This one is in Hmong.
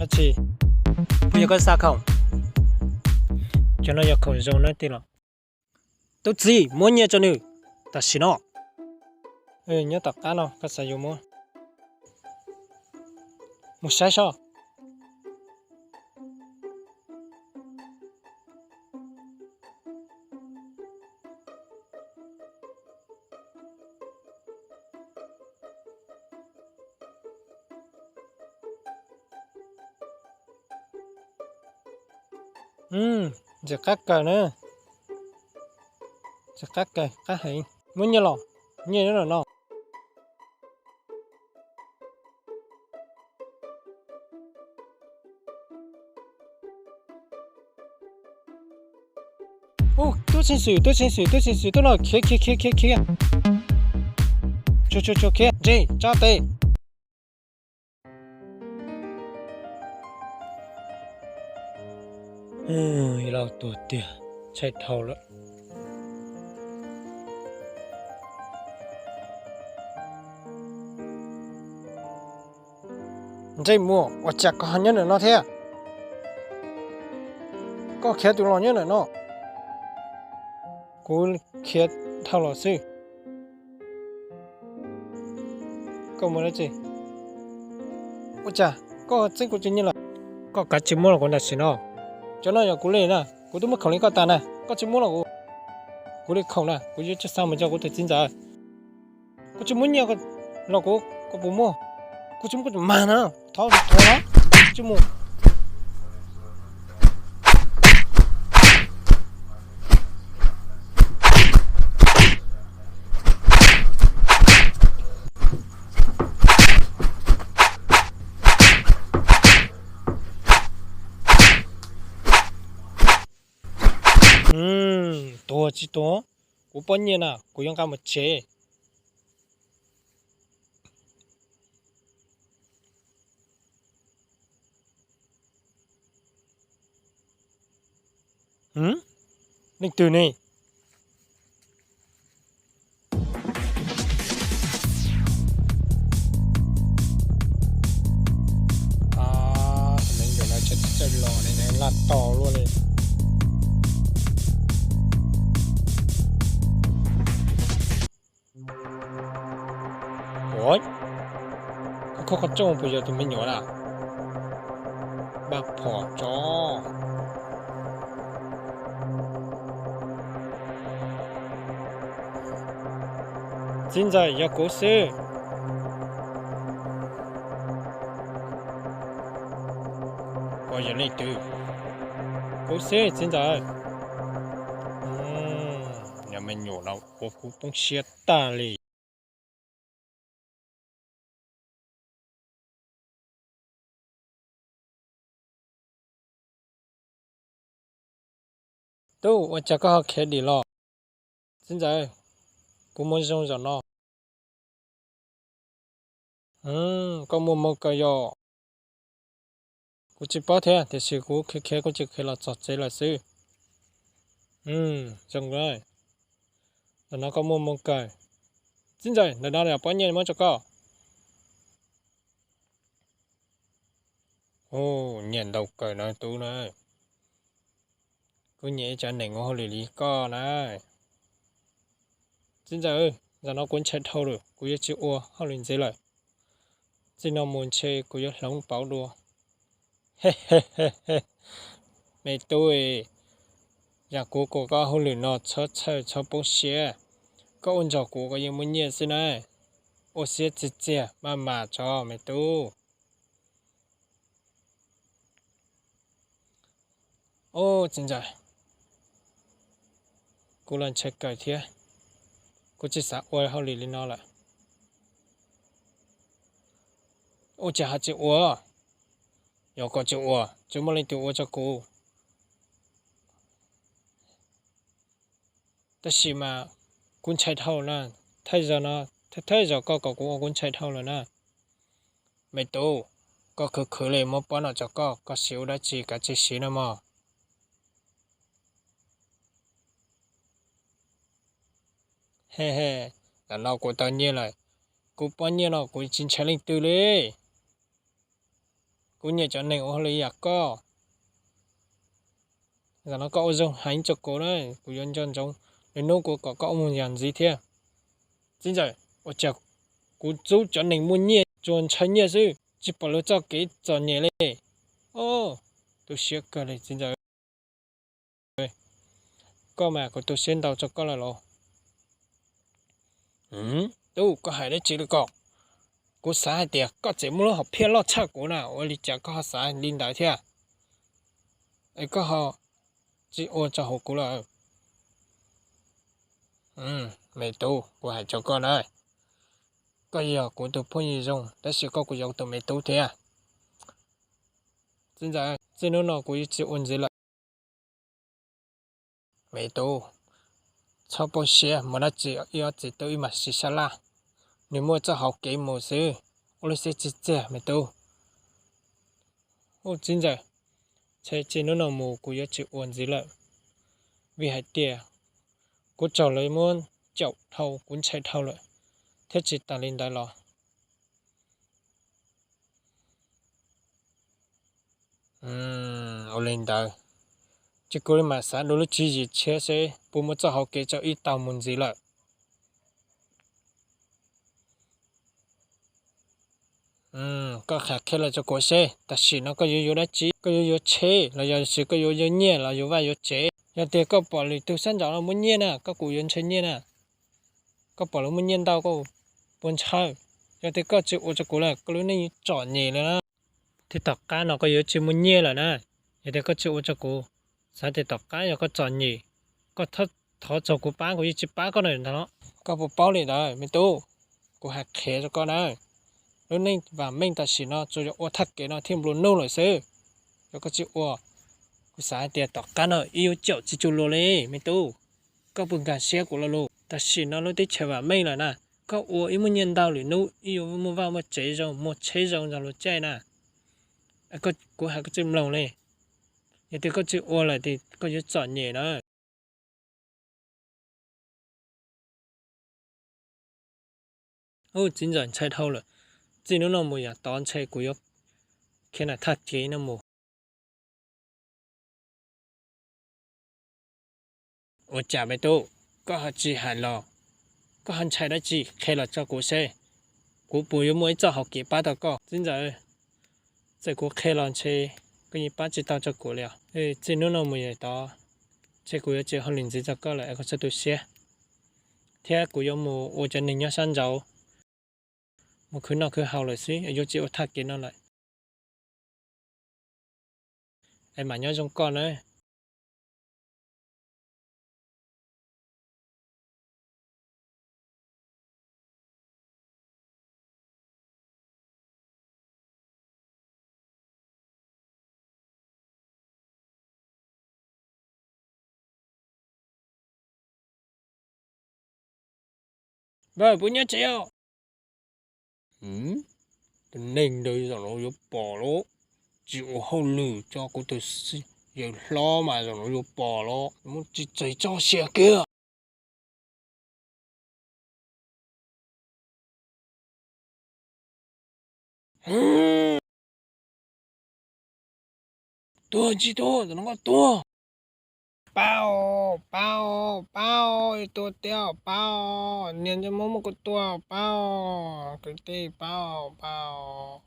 Tsis, puas yog koj xa khoom? Cov no yog khoom zoo na tij laug. Tub txib, muab nyiaj rau nws tam sim no. Nyob tom qab no koj xav yuav muab, mus saib soj. Ntxim qab kawg na. Ntxim qab kawg, qab heev. Muab nyiaj los, nyiaj nyob ntawm no. Tub ceev xwm, tub ceev xwm, tub ceev xwm, tub no khiav khiav khiav khiav khiav. Tsuag tsuag tsuag khiav, ntseg tso tes. Ib lauj tuag tiag, ntshai dhau lawm. Ntsej muag, ua cas koj ho nyob ntawm no thiab? Koj khiav tus los nyob ntawm no. Kuv khiav dhau los xwb. Koj mus dab tsi? Ua cas koj txeeb kuv cov nyiaj lawm? Koj kav tsij muab los kuv tam sim no. Cov no yog kuv li na, kuv twb muab khoom li koj tas na, koj tsis muab los kuv. Kuv li khoom na, kuv yuav tsis xa mus rau kuv tus txiv ntxawm. Koj tsis muab nyiaj los kuv, koj puas muaj? Koj tsis muab kuv tus mag na, thov thov no, tsis mus. Tuag tsis tuag, kuv pob nyiaj na kuv yuav nqa mus tsev. Leej twg ne? Tus me nyuam no tseem txawj los ne, laj tos luaj li. Ua, koj khob qhov rooj puas yog tus me nyuam na? Npaj phom tso. Txiv ntxawm, yog kuv xwb. Koj yog leej twg? Kuv xwb txiv ntxawm. Yog me nyuam no ua kuv poob siab tag li. Tub, ua cas koj ho khiav dim los? Txiv ntxawm, kuv muaj zoo zaum no. Koj muaj hmoo kawg yom? Kuv tsis paub thiab, tiam sis kuv khiav khiav kuv tsis khiav los txog tsev lawm xwb. Zoo, zaum no koj muaj hmoo kawg. Txiv ntxawm, ntawm no yog pob nyiaj muab rau koj. Nyiaj ntau kawg no tub na. Kuv nyiam ib tsav neeg ua hauj lwm li koj na. Txiv ntxawm, zaum no kuv ntshai dhau lawm, kuv yuav tsis ua hauj lwm ntxiv lawm. Txij no mus ntshe kuv yuav hloov pauv dua. Me tub, yam kuv kom koj hauj lwm no txhob txhawj txhob poob siab. Koj ua nrog kuv koj yeej muaj nyiaj xwb na. Ua siab txias txias maj mam tso me tub. Ub, txiv ntxawm, kuv los ntshai kawg thiab, kuv tsis xav ua hauj lwm li no lawm. Ua cas ho tsis ua? Yog koj tsis ua, tsis muaj leej twg ua rau kuv. Tab sis mas kuv ntshai dhau na, thawj zaug no, thawj zaug koj kom kuv ua kuv ntshai dhau lawm na. Me tub, koj khwv khwv li muab pob no rau koj, koj siv ua dab tsi kav tsij siv no mog. He he, ntawm no kuv tau nyiaj lawm, kuv pob nyiaj no kuv tsis ntshai leej twg li. Kuv nyiam cov neeg ua hauj lwm yam koj. Zaum no koj ua zoo heev rau kuv na, kuv yuav nco ntsoov lwm hnub kuv kom koj ua mus yam ntxiv thiab. Txiv ntxawm, ua cas kuv txub cov neeg muaj nyiaj tsuas ntshai nyiaj xwb, tsis pom lawv txoj kev txom nyem li. Os, tu siab kawg li txiv ntxawm. Koj mas kuv tu siab ntau rau koj lawm los. Tub, koj hais dab tsi li ko? Kuv xav hais tias koj tseem muaj lub hom phiaj loj tshaj kuv na, ua li cas koj ho xav li ntawd thiab? Es koj ho tsis ua rau hauv kuv lawm. Me tub, kuv hais rau koj na, koj yog kuv tus phooj ywg zoo, tab sis koj kuj yog kuv tus me tub thiab. Txiv ntxawm, txij hnub no kuv yuav tsis ua ntxiv lawm. Me tub, txhob poob siab, mus dab tsi ib ob txiv tub ib mam sib sab laj. Nws muaj txoj hauv kev mus xwb, ua lub siab txiag txiag me tub. Ub txiv ntxawm, ntshe txij hnub no mus kuv yuav tsis ua ntxiv lawm, vim hais tias kuv raug lawv muab caum dhau kuv ntshai dhau lawm, thiab tsis tas li ntawd los ua li ntawd, ces kuv li mam xav dua lub tswv yim tshiab seb puas muaj txoj hauv kev rau ib tau mus ntxiv lawm. Koj qhia qhia los rau kuv seb tam sim no koj yuav yuav dab tsi, koj yuav yuav tsheb los yog tias koj yuav yuav nyiaj los yuav vaj yuav tsev. Yog tias koj pom lwm tus sab nraud no muaj nyiaj na, koj kuj yuav ntshaw nyiaj na. Koj pom lawv muaj nyiaj ntau koj puas ntshaw? Yog tias koj tsis ua rau kuv lawm koj lub neej yuav txom nyem lawm na. Thiab tom qab no koj yuav tsis muaj nyiaj lawm na. Yog tias koj tsis ua rau kuv, xav tias tom qab yog koj txom nyem, koj thov txog kuv pab kuv yeej tsis pab koj na ntag los. Koj puas paub li ntawd me tub? Kuv hais qhia rau koj na, lub neej vam meej tam sim no tsuas yog ua thaj kev no thiaj nplua nuj lawm xwb. Yog koj tsis ua, kuv xav hais tias tom qab no ib yuav caum tsis tshua luag li me tub. Koj puas nkag siab kuv lo lus? Tam sim no lub teb chaws vam meej lawm na, koj ua ib muaj nyiaj ntau lwm hnub ib yuav muaj vaj muaj tsev zoo muaj tsheb zoo nrog luag caij na. Kuv hais koj tsis mloog li, yog tias koj tsis ua lawm ces koj yuav txom nyem na. Ub txiv ntxawm ntshai dhau lawm, txij hnub no mus yam tod ntshe kuv yuav khiav nram thaj kev no mus. Ua cas me tub, koj ho tsis hais los? Koj ho ntshai dab tsi? Qhia los rau kuv seb kuv puas yuav muaj ib txoj hauv kev pab tau koj. Txiv ntxawm, txawm kuv qhia los ntshe koj yeej pab tsis tau rau kuv li os. Txij hnub no mus yam tod ntshe kuv yuav tsis ua hauj lwm ntxiv rau koj lawm es koj txhob tu siab, thiab kuv yuav mus ua cov neeg nyob sab nraud, mus khwv noj khwv haus lawm xwb, yuav tsis ua thaj kev no lawm. Es mam nyob zoo koj nawb. Npawg, puas nyob tsev os? Tus neeg ntawd zaum no yuav pom los, tsis ua hauj lwm rau kuv tus yawg hlob mas zaum no yuav pom los, muab tsis txais tso sia kiag. Tuag tsis tuag, tam no koj tuag. Pab, pab, pab, tuag tiag pab, niag ntsej muag muab kuv tua pab, kwv tij pab, pab.